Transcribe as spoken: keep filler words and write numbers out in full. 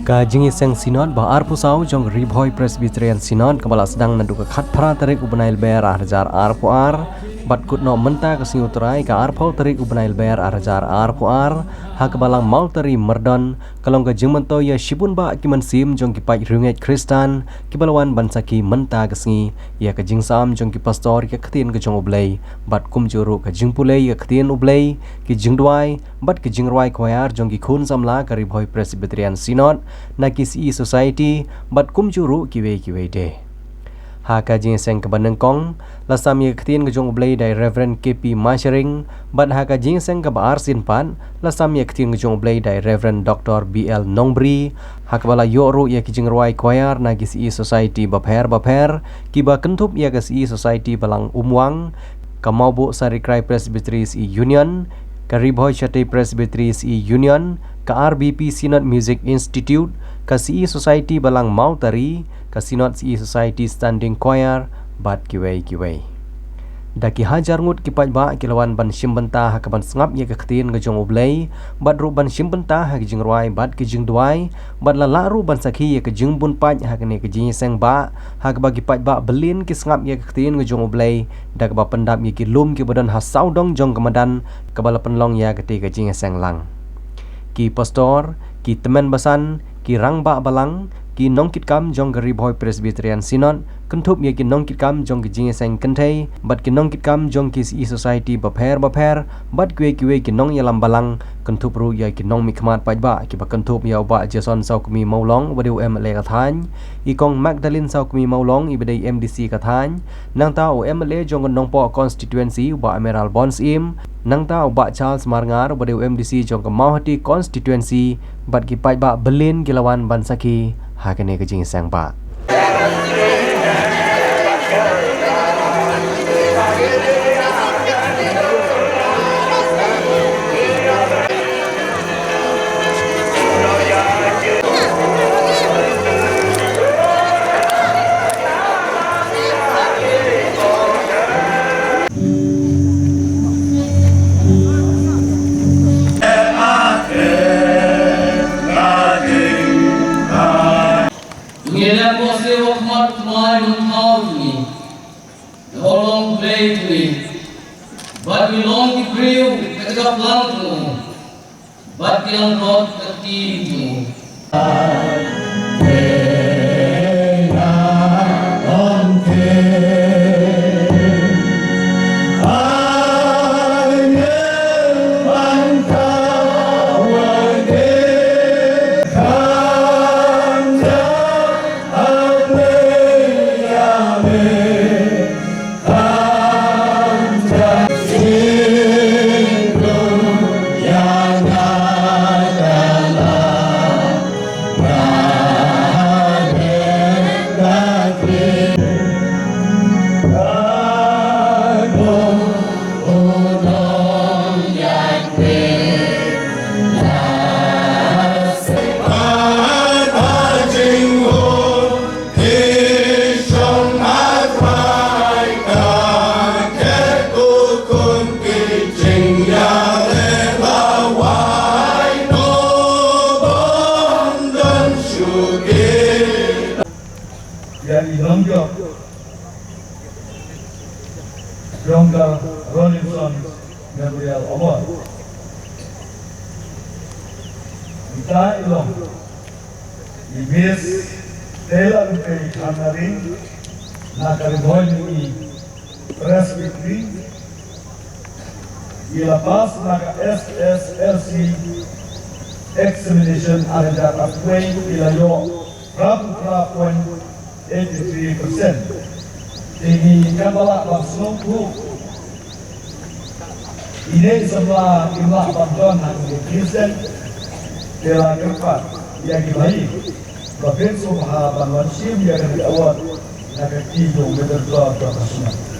Ka jingïaseng Synod ba arphew saw jong ka Ri Bhoi Presbyterian Synod kaba la sdang naduh ka khatphra tarik u bnai Lber ar hajar arphew ar, bad kut noh mynta ka sngi U Trai ka arphew tarik u bnai Lber ar hajar arphew ar, ha kaba lang Mawtari Myrdon, ka long ka jingmyntoi ïa shibun bah ki mynsiem jong ki paid riewngeit Khristan, kiba la wan ban sakhi mynta ka sngi ïa ka jingsam jong ki pastor ïa ka ktien ka jong U Blei, bad kumjuh ruh ka jingpule ïa ka ktien U Blei, ki jingduwai, bad ki jingrwai choir jong ki khun samla ka Ri Bhoi Presbyterian Synod, na ki C E Society, bad kumjuh ruh kiwei kiwei de. Ha ka jingïaseng kaba nyngkong, la sam ïa ka ktien ka jong U Blei da i Reverend K P Masharing, bad ha ka jingïaseng kaba arsien pat, la sam ïa ka ktien ka jong U Blei da i Reverend Doctor B L Nongbri, ha kaba la ïoh ruh ïa ki jingrwai choir na ki C E Society bapher bapher, kiba kynthup ïa ka C E Society Balang Umwang, ka Mawbuh Sari Krai Presbytery C E Union, ka Ri Bhoi Shatei Presbytery C E Union, ka R B P Synod Music Institute, ka C E Society Balang Mawtari, ka Synod C E Society Standing Choir, bad kiwei kiwei. Da ki hajar ngut ki paidbah ki la wan ban shim bynta ha kaban sngap ïa ka ktien ka jong U Blei, bad ruh ban shim bynta ha ki jingrwai bad ki jingduwai, bad la lah ruh ban sakhi ïa ka jingbun paid ha kane ka jingïaseng bah, ha kaba ki paidbah byllian ki sngap ïa ka ktien ka jong U Blei, da kaba pyndap ïa ki lum kiba don ha sawdong jong ka madan, kaba la pynlong ïa katei ka jingïaseng lang. Ki pastor, ki tymmen basan, ki rangbah balang, ki nongkitkam jong ka Ri Bhoi Presbyterian Synod, kynthup ïa ki nongkitkam jong ki jingïaseng kynthei, bad ki nongkitkam jong ki C E Society bapher bapher, bad kiwei kiwei ki nongïalam balang, kynthup ruh ïa ki nongmihkhmat paidbah, kiba kynthup ïa u Bah Jason Sawkmie Mawlong, uba dei u M L A ka thaiñ, i Kong Magdalene Sawkmie Mawlong, iba dei M D C ka thaiñ, nangta u M L A jong ka Nongpoh Constituency, u Bah Amiral Born Syiem, nangta u Bah Charles Marngar, uba dei u M D C jong ka Mawhati Constituency, bad ki paidbah byllian ki la wan ban sakhi ha kane ka jingïaseng bah. Ngi leh ko siew ha khmat u Trai ban thaw jong ngi. Ïa u long U Blei jong ngi. Bad ngi long ki briew katei ka plang jong u. Bad ki langbrot ka ktien jong u. Ïa i nongjop jong ka Rawlinson Memorial Award. Ita i long i Miss Taylor Kei Khanari na ka Ri Bhoi Presbytery. I la pass na ka S S L C examination ar hajar arphew wei, i la ïoh phra phew phra point eight three percent. Te ngi kynmaw ba sngewthuh ine i samla i la ban don ha kine ki seng. Te la kyrpad ïa ki bahaïing ba phin sngewbha ban wan shim ïa kane ka award. na ka kti jong u Major Blood Doctor Sniang.